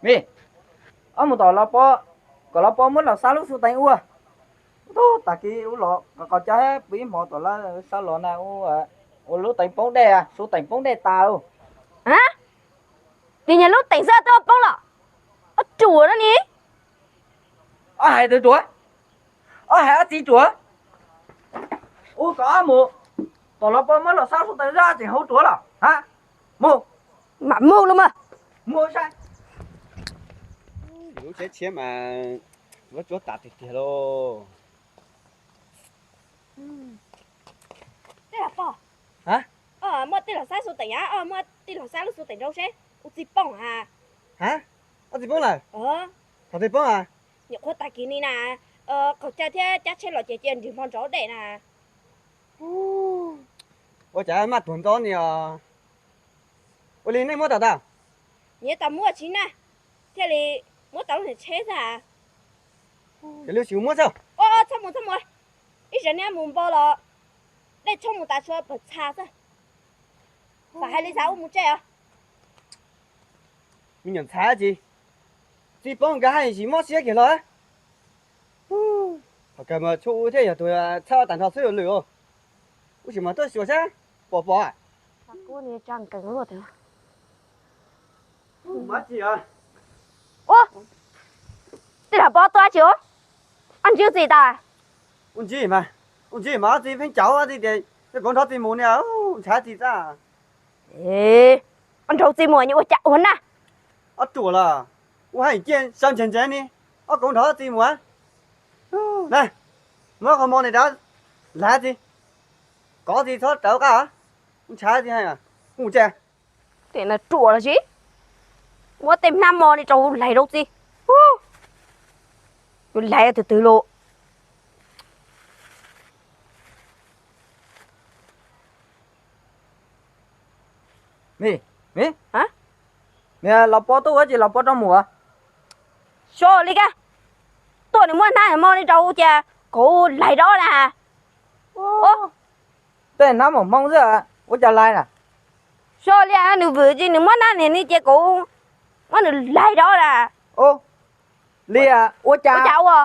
Mej, wb mus tom los pov, kom los pov muab los xab lub xub teev ua. Tag kis ub los qos cov pw ib hmo tom lawm, sab los na ua lub teev poob dej, xub teev poob dej tas lawm. Tis niag lub teev xwb twb poob los? Ob ruam no ni. Ob hais twb ruam, ob hais ob txiv ruam. Ub, kom wb mus tom los pov muab los xab xub teev zaj tseem hauv ruam los ha. Mus. Mam mus los mas. Mus saib. Lub tsheb tshiab mas vuab tsuab tas tiag tiag lauj. Tej los pov, muab tej los xab xub teev, muab tej los xab lub xub teev rau seb ua txiv poob ha. Ha, ua txiv poob lawm? Thaum twg poob a? Nyuam qhuav tag kis ni na, qaug cawv thiab cab tsheb los ces cia nrig hmo nrov dej na. Ua cas maj tuag nto ni os. Ua li nej muab tau tau? Nyias tau muab tsis na, thiaj li muab tau lub niag tsheb xwb. Ces lub tsis muab xwb. Txhob mus, txhob mus, ib zaug neb mus npo los dej tshoob mus tas tshuav pawg txha xwb. Fam hais li xav ua mus tseg os. Me nyuam ntxhais tsis, txiv poob nkawd haj tsis mob siab kiag los. Thaum kawg mas tshuav ub thiab yog tus txhawb tag nrho xwb lawm. Ub, tsis mas tuaj xyuas seb pom pom. Ub, tej zaum pov tuaj tsis ua, ua ntsis txiv tas. Ua ntsis mas, ua ntsis mas ob txiv pheej caum ob txiv tias yog kauv nrov txiv mus ni, ntshai txiv txaj. Ua nraug txiv mus nyias ua cas ua na. Ob ruam los, ua haj ciaj sawv ntseg ntseg ni, ob kauv nrov txiv mus. Na, muab qhov mo ni rau laiv txiv, kov txiv txhob rawv qab, ntshai txiv, mus tseg. Tej no ruam los sis, muab tej hnab mo ni rau laiv rau txiv. Yuav laiv twg twg los. Mej, mej, los pov tuaj ua tsis los pov rau mus. Xyov li kab, tuaj nws muab hnab mo ni rau cia kauv laiv rau na. Tej hnab mos hmoo xwb, ua cas laiv na? Xyov li nws vwm tsis nws muab hnab ni cia kauv muab nws laiv rau na. Li ua cas ua?